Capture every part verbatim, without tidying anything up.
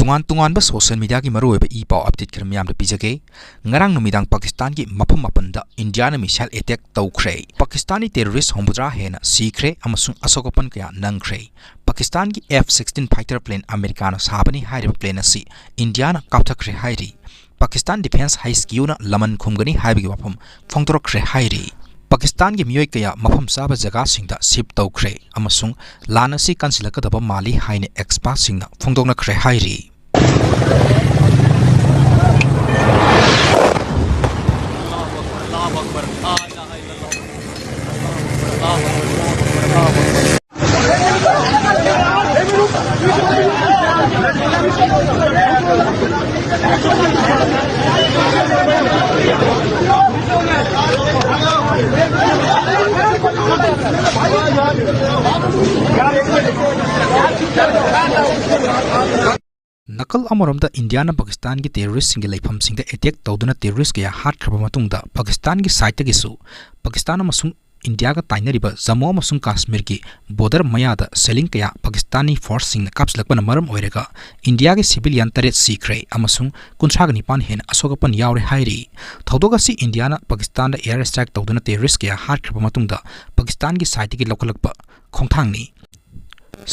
ꯇꯣꯉꯥꯟ ꯇꯣꯉꯥꯟꯕ social mediaꯒꯤ ꯃꯔꯨꯑꯣꯏꯕ ꯏ ꯄꯥꯎ update ꯈꯔ ꯃꯌꯥꯝꯗ ꯄꯤꯖꯒꯦ꯫ ꯉꯔꯥꯡ ꯅꯨꯃꯤꯗꯥꯡ ꯄꯥꯀꯤꯁꯇꯥꯟꯒꯤ ꯃꯐꯝ ꯃꯥꯄꯟꯗ ꯏꯟꯗꯤꯌꯥꯅ missile attack ꯇꯧꯈ꯭ꯔꯦ꯫ ꯄꯥꯀꯤꯁꯇꯥꯟꯒꯤ terrorist ꯍꯨꯝꯐꯨꯇꯔꯥ ꯍꯦꯟꯅ ꯁꯤꯈ꯭ꯔꯦ ꯑꯃꯁꯨꯡ ꯑꯁꯣꯛ ꯑꯄꯟ ꯀꯌꯥ ꯅꯪꯈ꯭ꯔꯦ꯫ ꯄꯥꯀꯤꯁꯇꯥꯟꯒꯤ F sixteen fighter plane ꯑꯃꯦꯔꯤꯀꯥꯅ ꯁꯥꯕꯅꯤ ꯍꯥꯏꯔꯤꯕ plane ꯑꯁꯤ ꯏꯟꯗꯤꯌꯥꯅ ꯀꯥꯞꯊꯈ꯭ꯔꯦ ꯍꯥꯏꯔꯤ꯫ ꯄꯥꯀꯤꯁꯇꯥꯟ Defence HQꯅ ꯂꯃꯟ ꯈꯨꯝꯒꯅꯤ ꯍꯥꯏꯕꯒꯤ ꯋꯥꯐꯝ ꯐꯣꯡꯗꯣꯔꯛꯈ꯭ꯔꯦ ꯍꯥꯏꯔꯤ꯫ ꯄꯥꯀꯤꯁꯇꯥꯟꯒꯤ ꯃꯤꯑꯣꯏ ꯀꯌꯥ ꯃꯐꯝ ꯆꯥꯕ ꯖꯒꯥꯁꯤꯡꯗ shift ꯇꯧꯈ꯭ꯔꯦ ꯑꯃꯁꯨꯡ ꯂꯥꯟ ꯑꯁꯤ ꯀꯟꯁꯤꯜꯂꯛꯀꯗꯕ ꯃꯥꯜꯂꯤ ꯍꯥꯏꯅ expertꯁꯤꯡꯅ ꯐꯣꯡꯗꯣꯛꯅꯈ꯭ꯔꯦ ꯍꯥꯏꯔꯤ꯫ ꯅꯥꯀꯜ ꯑꯃꯔꯣꯝꯗ ꯏꯟꯗꯤꯌꯥꯅ ꯄꯥꯀꯤꯁꯇꯥꯟꯒꯤ terroristꯁꯤꯡꯒꯤ ꯂꯩꯐꯝꯁꯤꯡꯗ attack ꯇꯧꯗꯨꯅ terrorist ꯀꯌꯥ ꯍꯥꯠꯈ꯭ꯔꯕ ꯃꯇꯨꯡꯗ, ꯄꯥꯀꯤꯁꯇꯥꯟꯒꯤ sideꯇꯒꯤꯁꯨ ꯄꯥꯀꯤꯁꯇꯥꯟ ꯑꯃꯁꯨꯡ ꯏꯟꯗꯤꯌꯥꯒ ꯇꯥꯏꯅꯔꯤꯕ ꯖꯝꯃꯨ ꯑꯃꯁꯨꯡ ꯀꯥꯁꯃꯤꯔꯒꯤ border ꯃꯌꯥꯗ shelling ꯀꯌꯥ ꯄꯥꯀꯤꯁꯇꯥꯅꯤ forceꯁꯤꯡꯅ ꯀꯥꯞꯁꯤꯜꯂꯛꯄꯅ ꯃꯔꯝ ꯑꯣꯏꯔꯒ ꯏꯟꯗꯤꯌꯥꯒꯤ civilian ꯇꯔꯦꯠ ꯁꯤꯈ꯭ꯔꯦ ꯑꯃꯁꯨꯡ ꯀꯨꯟꯊ꯭ꯔꯥꯒ ꯅꯤꯄꯥꯟ ꯍꯦꯟꯅ ꯑꯁꯣꯛ ꯑꯄꯟ ꯌꯥꯎꯔꯦ ꯍꯥꯏꯔꯤ꯫ ꯊꯧꯗꯣꯛ ꯑꯁꯤ ꯏꯟꯗꯤꯌꯥꯅ ꯄꯥꯀꯤꯁꯇꯥꯟꯗ air strike ꯇꯧꯗꯨꯅ terrorist ꯀꯌꯥ ꯍꯥꯠꯈ꯭ꯔꯕ ꯃꯇꯨꯡꯗ ꯄꯥꯀꯤꯁꯇꯥꯟꯒꯤ sideꯇꯒꯤ ꯂꯧꯈꯠꯂꯛꯄ ꯈꯣꯡꯊꯥꯡꯅꯤ꯫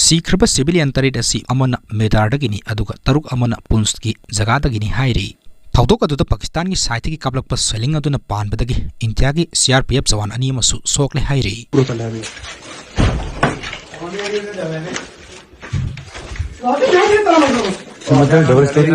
ꯁꯤꯈ꯭ꯔꯕ civilian ꯇꯔꯦꯠ ꯑꯁꯤ ꯑꯃꯅ ꯃꯦꯗꯥꯔꯗꯒꯤꯅꯤ, ꯑꯗꯨꯒ ꯇꯔꯨꯛ ꯑꯃꯅ ꯄꯨꯟꯁꯀꯤ ꯖꯒꯥꯗꯒꯤꯅꯤ ꯍꯥꯏꯔꯤ꯫ ꯊꯧꯗꯣꯛ ꯑꯗꯨꯗ ꯄꯥꯀꯤꯁꯇꯥꯟꯒꯤ sideꯇꯒꯤ ꯀꯥꯞꯂꯛꯄ shelling ꯑꯗꯨꯅ ꯄꯥꯟꯕꯗꯒꯤ ꯏꯟꯗꯤꯌꯥꯒꯤ C R P F Jawan ꯑꯅꯤ ꯑꯃꯁꯨ ꯁꯣꯛꯂꯦ ꯍꯥꯏꯔꯤ꯫ मतलब डबल स्टोरी।